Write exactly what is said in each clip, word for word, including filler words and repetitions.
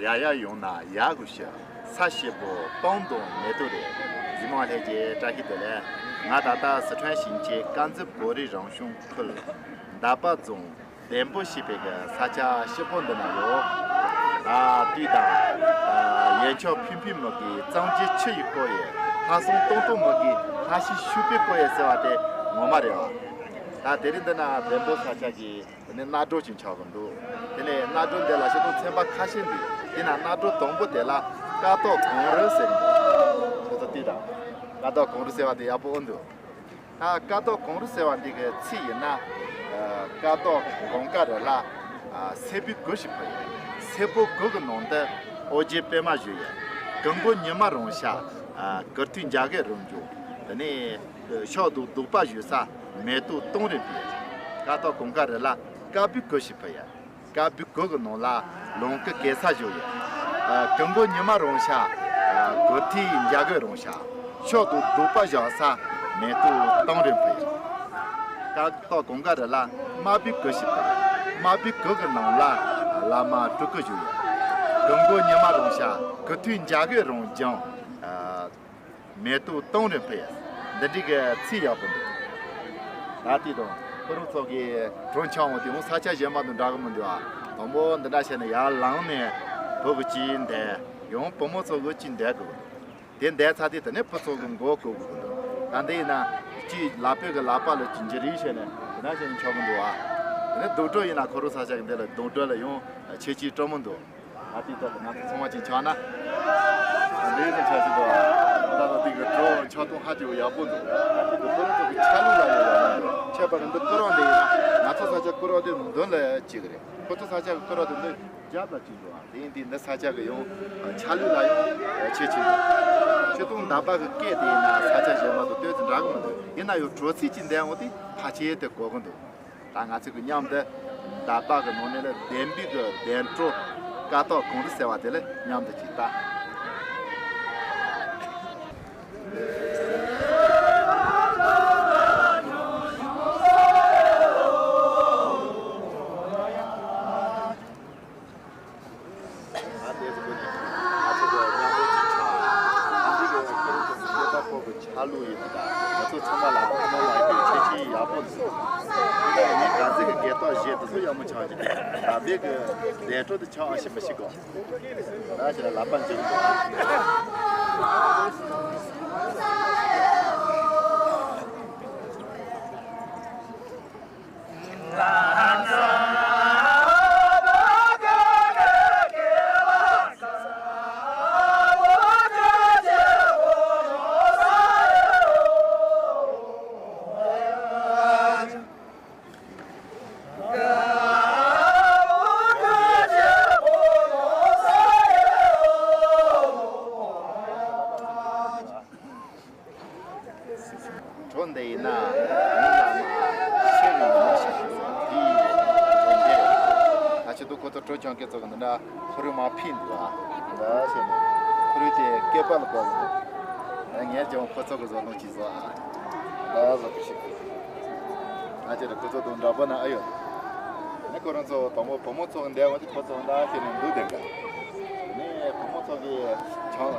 ཡ་ཡ་ཡོང་ན་ཡག་གི་ཤི། ས་སྐྱིད་པོ་སྤང་དང་མེ་ཏོག་རེད། གཟིགས་མོ་ལྷན་རྒྱས་བཀྲ་ཤིས་བདེ་ལེགས། ང་ད་ལྟ་སི་ཁྲོན་ཞིང་ཆེན་དཀར་མཛེས་བོད་རིགས་རང་སྐྱོང་ཁུལ་འདབ་པ་རྫོང་བེམ་པོ་ཞེས་པའི་གི་ས་ཆ་སྐྱིད་པོ་འདི་ན་ཡོད། ད་དུས་དང་ཡན་ཆོད་ཕིན་ཕིན་མོ་གི་གཙང་ཆུ་ཆུ་ཡི་སྐོར་ཡི་ལྷག་བསམ་སྟོང་སྟོང་མོ་གི་ལྷ་ཤིང་ཤུག་པའི་སྐོར་ཡི་ཟེར་བ་དེ་ངོ་མ་རེད་བ། ད་དེ་རིང་འདི་ན་བེམ་པོ་ས་ཆ་གི་དེ་ནས་གནའ་གྲོ་ཅིག་ཆགས་ཀྱི་འདུག་དེ་ནས་གནའ་གྲོ་འདི་ལ་ཤི་དུང་ཚན་པ་ཁ་ཤས་འདུག་དེ་ན་གནའ་གྲོ་དང་པོ་དེ་ལ་ཀ་ཏོག་གངས་རི་ཟེར་གྱི་འདུག་ཁྱོད་ཚོ་བལྟས་དང་། ཀ་ཏོག་གངས་རི་ཟེར་བ་དེ་ཡག་པོ་ཨེ་འདུག་ད་ཀ་ཏོག་གངས་རི་ཟེར་བ་འདི་གི་ཚིག་ཡིན་ན། ཀ་ཏོག་གངས་དཀར་རི་ལ་སེར་པོའི་གུར་ཞིག་ཕུབ་ཡོད། སེར་པོ་གུར་གི་ནང་དུ་ཨོ་རྒྱན་པད་མ་བཞུགས་ཡོད། གངས་པོ་ཉི་མ་རང་ཤར། གུར་ཐིག་འཇའ་གས་རང་བྱུང་། དེ་ནས་ཕྱོགས་དུ་བདུག་པ་བཞུ་ས་མེ་ཏོག་སྟོང་རིམ་པས། ཀ་ཏོག་གངས་དཀར་རི་ལ་དཀར་པོའི་གུར་ཞིག་ཕུབ་ཡོད། དཀར་པོའི་གུར་གྱི་ནང་ལ་ལོངས་སྐུ་གེ་སར་བཞུགས་ཡོད། གངས་པོ་ཉི་མ་རང་ཤར། གུར་ཐིག་འཇའ་གས་རང་ཤར། ཕྱོགས་དུ་བདུག་པ་བཞག་ས་མེ་ཏོག་སྟོང་རིམ་ཕུབ་ཡོད། ཀ་ཏོག་གངས་དཀར་རི་ལ་དམར་པོའི་གུར་ཞིག་ཕུབ་ཡོད། དམར་པོའི་གུར་གྱི་ནང་ལ་བླ་མ་སྤྲུལ་སྐུ་བཞུགས་ཡོད། གངས་པོ་ཉི་མ་རང་ཤར། གུར་ཐིག་འཇའ་གས་རང་བརྐྱངས། མེ་ཏོག་སྟོང་རིམ་ཕུབ་ཡོད། འདི་འདྲའི་གི་ཚིག་ཡག་པོ་འདུག་ད་ལྟའི་དང་ཁོ་རང་ཚོ་གི་གྲོང་ཆོག་འོང་དུས་འོང་ས་ཆ་གཞན་པ་དང་འདྲ་གི་མི་འདུག་ཨ། དང་པོ་འདི་འདྲ་བྱས་ནས་ཡར་ལངས་ནས་བུ་གི་ཅིག་འདེད་ཡང་བུ་མོ་ཚོ་གི་ཅིག་འདེད་དགོས་འདུག་དེ་འདེད་ཚར་དུས་དེ་ནས་བུ་ཚོ་གི་མགོ་བཀུག་དགོས་འདུག་ད་འདི་ཡིན་ན་ཅིག་ལག་པའི་གི་ལག་པ་ལ་ཅིག་འཇིབ་རེས་བྱས་ནས་འདི་འདྲ་བྱས་ནས་ཆོག་གི་འདུག་ཨ། དེ་ནས་རྡོག་སྒྲོ་ཡིན་ན་ཁོ་རང་ས་ཆ་གི་འདི་ལ་རྡོག་སྒྲོ་ལ་ཡང་ཆེ་ཆེ་སྤྲོ་མི་འདུག་ཨ་ཏི་ཏ་ང་ཚོ་ཚང་མ་ཅིག་ཆགས་ན། འདི་ནི་ཆགས་ཤིག་འདུག་ད་ལྟ་དེ་གི་གྲོ་ཆགས་སྟངས་ཧ་ཅང་ཡག་པོ་འདུག་ཨ་ཏི་ཏ་ཁོ་རང་ཚོ་གི་ཆ་ལུགས་ལ་ཡོད་ཡག་འདུག་ཁྱད་པར་འདི་ཀུ་རོ་འདི་ཡིན་ན་ང་ཚོ་ས་ཆ་ཀུ་རོ་དེ་མདུན་ལ་གཅིག་རེད། ཁོ་ཚོ་ས་ཆ་གི་ཀུ་རོ་དེ་འདི་རྒྱབ་ལ་གཅིག་འདུག་ཨ་དེ་ཡིན་དུས་འདི་ས་ཆ་གི་ཡང་ཆ་ལུགས་ལ་ཡང་ཆེ་ཆེ་འདུག་ཆོས་དུང་འདབ་པ་གི་སྐད་དེ་ཡིན་ན་ས་ཆ་གཞན་པ་དང་ཏོག་ཙམ་འདྲ་གི་མི་འདུག་ཡིན་ན་ཡང་གྲོ་ཚིག་ཅིག་འདེད་འོང་དུས་ཕལ་ཆེར་དེ་གོ་གི་འདུག་ད་ང་ཚོ་གི་མཉམ་དུ་འདབ་པ་གི་ནང་ནས་ལ་བདེན་པའི་གི་བདེན་གྲོ་ཀ་ཏོག་གངས་རི་ཟེར་བ་དེ་ལ་མཉམ་དུ་ཅིག་ལྟ། ང་དེ་ཚོ་ནི་ང་ཚོ་གི་མཉམ་པོ་ཅིག་ཆགས། ཨ་འདི་གི་ཁོ་རང་ཚོ་གི་སྐད་པ་ཕོ་གི་ཆ་ལུགས་ཡིན་པ་དང་ང་ཚོ་ཚང་མ་ལ་ཨ་མ་ལགས་ཀྱི་ཁྱད་ཆོས་ཡག་པོ་འདུག་ད་ངས་ག་ཚོད་ཀྱི་སྐད་ཏོག་བཞེས་དེ་ཚོ་ཡག་མོ་ཆགས་ཀྱི་འདུག་ད་བེ་གི་བདེ་འཕྲོ་དེ་ཆགས་ཨ་ཤི་མི་ཤི་གོ་ད་ཞེ་ལ་ལག་པ་འཇིགས་འདུག་གྲོ་འདི་ཡིན་ན་ངའི་བླ་མ་ཤེས་རིག་ནས་ཤེས་ཤིང་འདིའི་གྲོ་འདི་རེད། ད་ཆེད་དུ་ཁོ་ཚོ་གྲོ་ཆང་སྐྱེ་ཚོ་གི་འདི་འདྲ་ཁོ་རང་མ་ཕིན་འདུག་ཨ། འདི་བྱས་ནས་ཁོ་རང་དེ་སྐེད་པ་ལ་བབས་འདུག་ངས་ཀྱང་ཁོ་ཚོ་གི་བཟོ་སྟངས་ཅིག་བཟོ་ཨ། འདི་བཟོ་གི་ཤིག་ད་ཆེད་དུ་ཁོ་ཚོ་དང་འདྲ་པོ་ན་ཨ་ཡོད། ནི་ཁོ་རང་ཚོ་དང་པོ་བུ་མོ་ཚོ་གི་འདས་བ་དེ་ཁོ་ཚོ་འདི་བྱས་ནས་འདུག་བསྡད་འདུག་ནི་བུ་མོ་ཚོ་གི་ཆང་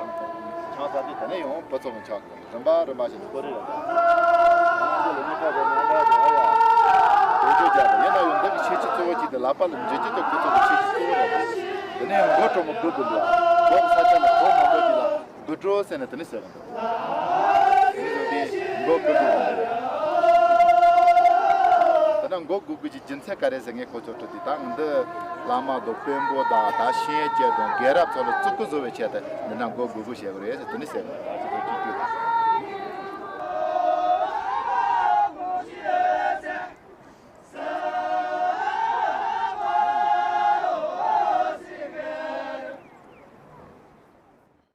ཆང་ཟ་དུས་དེ་ནས་ཡང་བུ་ཚོ་གི་ཆང་རིམ་པ་རིམ་པ་བཞིན་སྐོར་རེ་རེ་དང་། ང་ཚོ་ལ་ནི་ཁ་བའི་ནང་འདྲ་ཞིག་ཨ་ཡ། དེ་ཚོ་རྒྱག་དང་ཡིན་ན་ཡང་འདི་གི་ཁྱད་ཆོས་གཙོ་བོ་གཅིག་དེ་ལག་པ་ལ་འཇུ་རྒྱུ་དེ་ཁོ་ཚོ་གི་ཁྱད་ཆོས་གཙོ་བོ་རེད། དེ་ནས་ཡང་མགོ་གྲོ་མོ་དགུ་དགུ་འདུག་ཨ། མགོ་གི་ས་ཆ་ལ་གྲོ་མང་པོ་ཅིག་ལ་དགུ་གྲོ་ཟེར་ནས་དེ་ནས་ཟེར་གི་འདུག་དེ་ནས་ཡང་དེ་མགོ་དགུ་དགུ་འདུག་དེ་ན་མགོ་དགུ་དགུ་གི་རྒྱུ་མཚན་ག་རེ་ཟེར་ངས་ཁོ་ཚོ་དྲིས་དུས་ད་ང་འདི་བླ་མ་དང་དཔོན་པོ་དང་ད་ཤེས་ཡོན་ཅན་དང་རྒན་རབས་ཚོ་ལ་བརྩི་བཀུར་བཟོ་བའི་ཆེད་དུ་འདི་འདྲ་མགོ་སྒུར་སྒུར་བྱེད་དགོས་རེད་ཟེར་དེ་ནི་ཟེར་གི་